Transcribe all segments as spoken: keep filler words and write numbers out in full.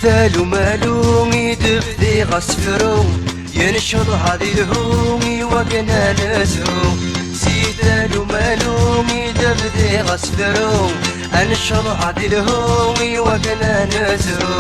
Tal umalu i d-bdiɣ asefru, yenceḍ ad ilhu i wakken ad nezhu. Si tal umalu i d-bdiɣ asefru, ad necḍeḥ ad ilhu i wakken ad nezhu.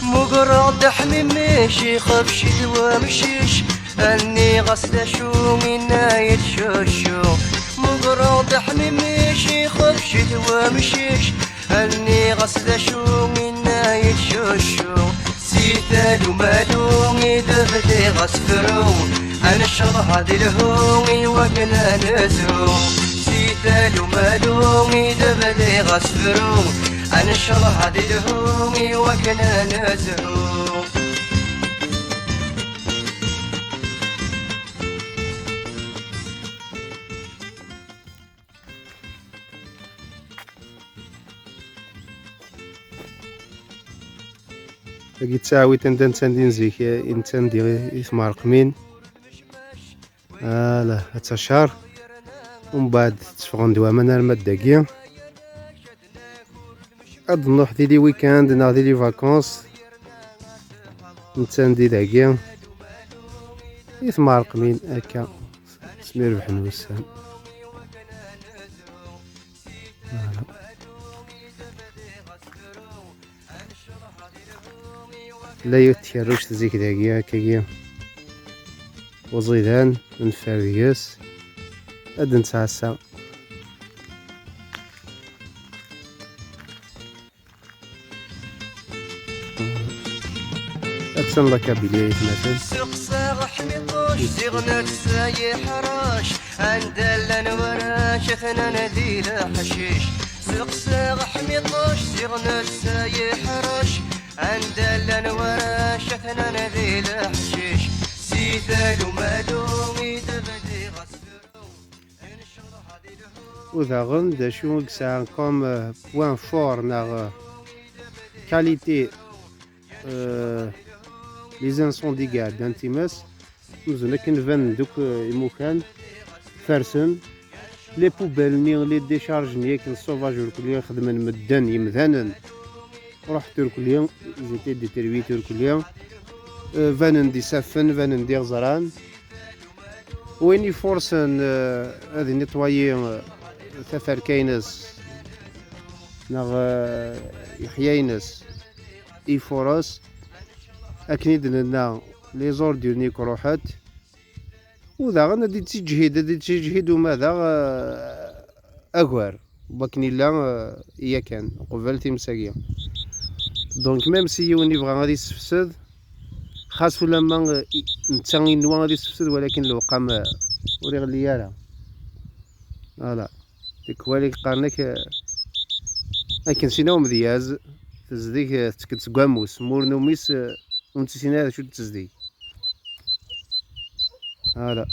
Mugreɣ-d aḥmimic, ixebc-it wamcic, nniɣ-as d acu inna-yi-d cuccu. Mugreɣ-d aḥmimic, ixebc-it wamcic, nniɣ-as d acu inna-yi-d cuccu. Si tal umalu i d-bdiɣ asefru, ad necḍeḥ ad ilhu i wakken ad nezhu. Si tal umalu i d-bdiɣ asefru, ad necḍeḥ ad ilhu i wakken ad nezhu. Dagi d taɛwit anda nettan din zik, eh, i nettan di, i tmerqmin. Ala, ad tacar. Umbeɛd tteffɣen-d waman arma d dagi. Ad nruḥ di les week-ends neɣ di les vacances. Nettan di dagi. I tmerqmin akka. Asmi rebḥen wussan. Voilà. Tella yiwet tkerruct zik dagi, akkagi. Uẓidan, neffer deg-s. Ad nettɛassa. Attan la Kabylie, ay atmaten. Seqsaɣ ḥmiṭuc ziɣ netta yeḥrec, anda llan warrac atnan di leḥcic. Seqsaɣ ḥmiṭuc ziɣ netta yeḥrec, anda llan warrac atnan di leḥcic. Si tal umalu i d-bdiɣ asefru. U daɣen d acu i yesɛa comme, euh, point fort neɣ, euh, qualité, euh, les incendies i iɛeddan times, amzun akken banen-d akk, euh, imukan, fersen, les poubelles-nni, les décharges-nni akken sauvage irkelli xedmen medden, yemdanen, ruḥet irkelli, ils étaient détruits irkelli, euh, banen-d isaffen, banen-d iɣeẓran. Win ifursen, euh, ad nettoyer, euh, taferka-ines neɣ, euh, lexya-ines, ifures, akken i d-nenna, les ordures-nni ruḥet, u daɣen ad d-ittiǧhid, ad d-ittiǧhid umadaɣ, euh, agar wakken illa, euh, yakan, uqbel times-agi. Donc, même si yiwen ibɣa ad issefsed, xas ulamma, euh, i-, netta inwa ad issefsed, walakin lewqam, euh, ur iɣelli ara. Voilà. Tikwal i yeqqaren-ak, euh, akken sina umedyaz, tezdeg, euh, tettekk-d seg wammus, ma ur numis, euh, ur nettissin ara d acu d tezdeg. Voilà.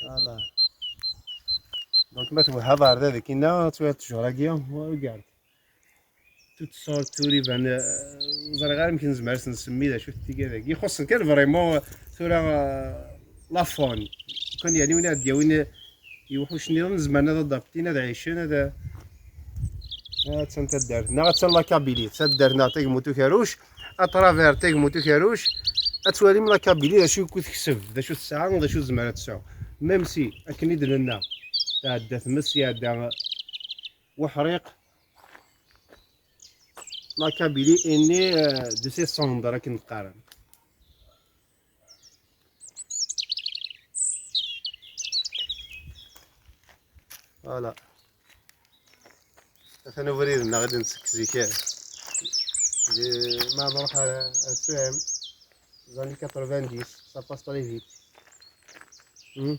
Voilà. Donc, ma twehhaḍ ɣer da deg inna, ad twiḍ ttjur-agi, regarde. Toutes sortes, ur iban, euh, ur ẓriɣ ara amek nezmer ad s-nsemmi d acu-t tiga dagi. Ixuṣṣen kan vraiment, euh, tura, euh, la faune. Kan yani win ad d-yawin, euh, iwḥucen nniḍen zemren ad adaptin, ad ɛicen, ad, attan taddart-nneɣ, attan la Kabylie, taddart-nneɣ Tagmut Ukerruc, à travers Tagmut Ukerruc, ad twalim la Kabylie d acu i tekseb, d acu tesɛa, d acu tezmer ad tesɛu. Même si, akken i d-nenna, tɛedda tmes, iɛedda weḥriq, la Kabylie est née, euh, de ses cendres, akken qqaren. Voilà. Atan ubrid-nneɣ i d-nsek zik. Di, ma nruḥ ar, ar Suɛim, les années quatre-vingt-dix, ça passe très vite. Hmm.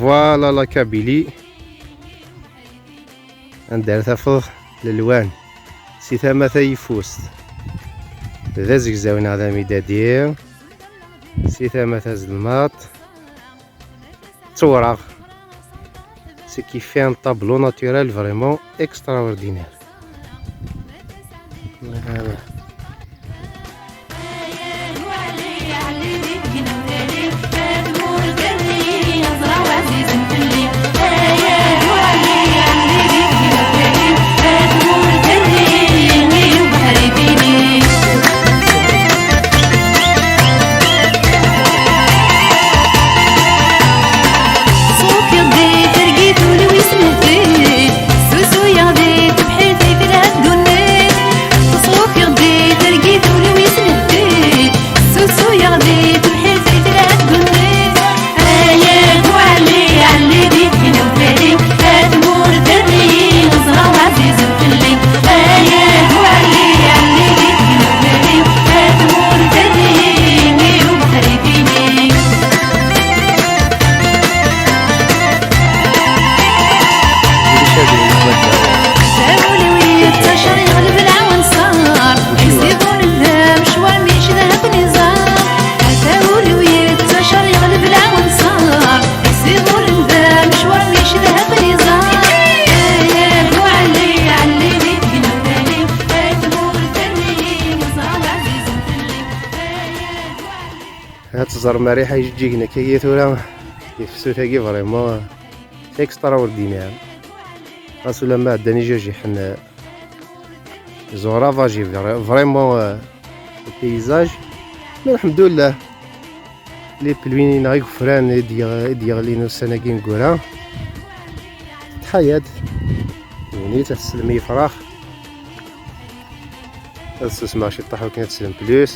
Voilà la Kabylie, anda ara tafeḍ lelwan, si tama tayeffust d azegzaw neɣ d amidadi, si tama tazelmaḍt d tewraɣ. C'est qui fait un tableau naturel vraiment extraordinaire. Voilà. Ad teẓrem rriḥa ijeǧǧigen akka-yi tura, deg tefsut-agi vraiment c'est extraordinaire. Ɣas ulamma ɛeddan ijajiḥen, ils ont ravagé vra-, vraiment, euh, le paysage. Mais alḥemdullah, les pluies neɣ igefran i d-yeɣ-, i d-yeɣlin ussan-agi ineggura, tḥaya-d. Ddunit ad teslem i yefrax. Ad susmeɣ ciṭṭaḥ wakken ad teslem plus.